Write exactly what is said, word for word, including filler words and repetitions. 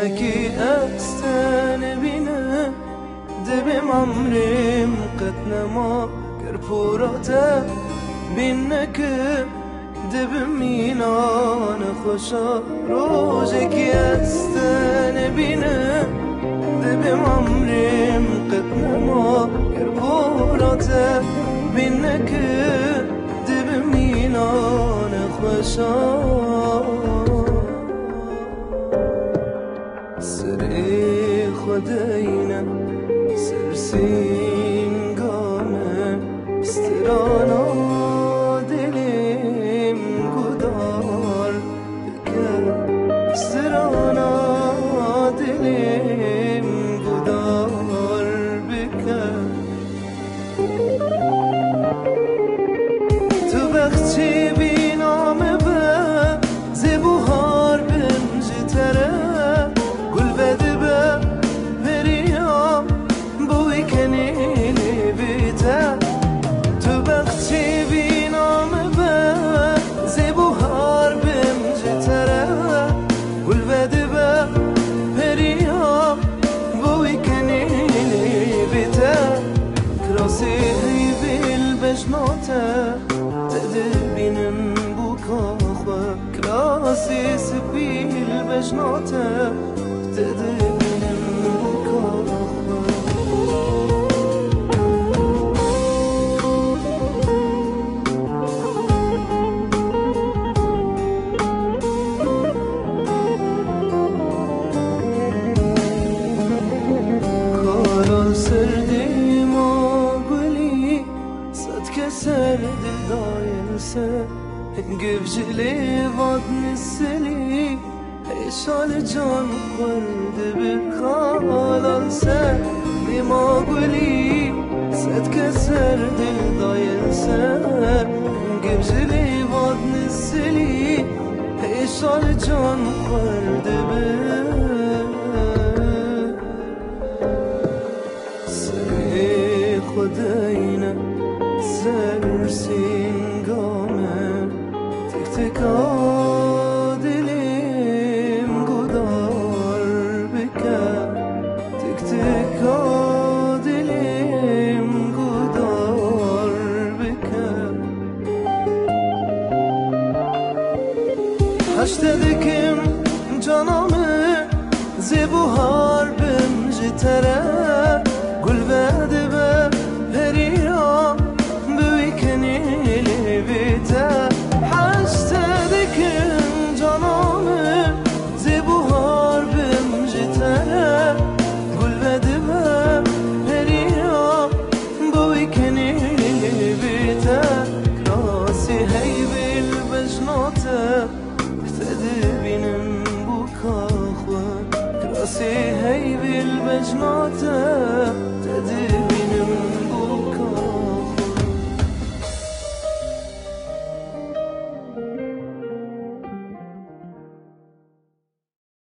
Kî ez te nebînim, dibêm emrêm qet nema. Ger pora te bîn nekim, dibim mîna nexweşa. Rojekî ez te nebînim, dibêm emrêm qet nema. Ger pora te bîn nekim, dibim mîna nexweşa. Serê xwe deyne ser sînga me, strana dilêm gudar bike, strana dilêm gudar bike. Tu bexçî bîna min be, zê buhar bim ji te re. Gul vedibe periyam bo wî kenî lê bîte. Tu bexçî bîna min be, zê buhar bim ji te re. Gul vedibe periyam bo wî kenî lê bîte. Kirasê heyvê li bejna te, te dibînim bûka xwe. Kirasê spî li bejna te, te dibînim bûka xwe. Kalan ser dêma gulî, sed keser dil dayên ser. Hingivjilê vat nisilî, hêşa li can xwar dibi. Kalan ser dêma gulî, sed keser dil dayên ser. Hingivjilê vat nisilî, hêşa li can xwar dibi. Serê xwe deyne ser sînga me, tik tika dilêm gudar bike, tik tika dilêm gudar bike. Heşte dikim cana min, zê buhar bim ji te re. Gul vedibe periyam bi wî kenî lê bîte. Heşte dikim cana min, zê buhar bim ji te re. Gul vedibe periyam bo wî kenî lê bîte. Kirasê heyvê li bejna te, te dibînim bûka xwe. Kirasê heyvê li bejna te,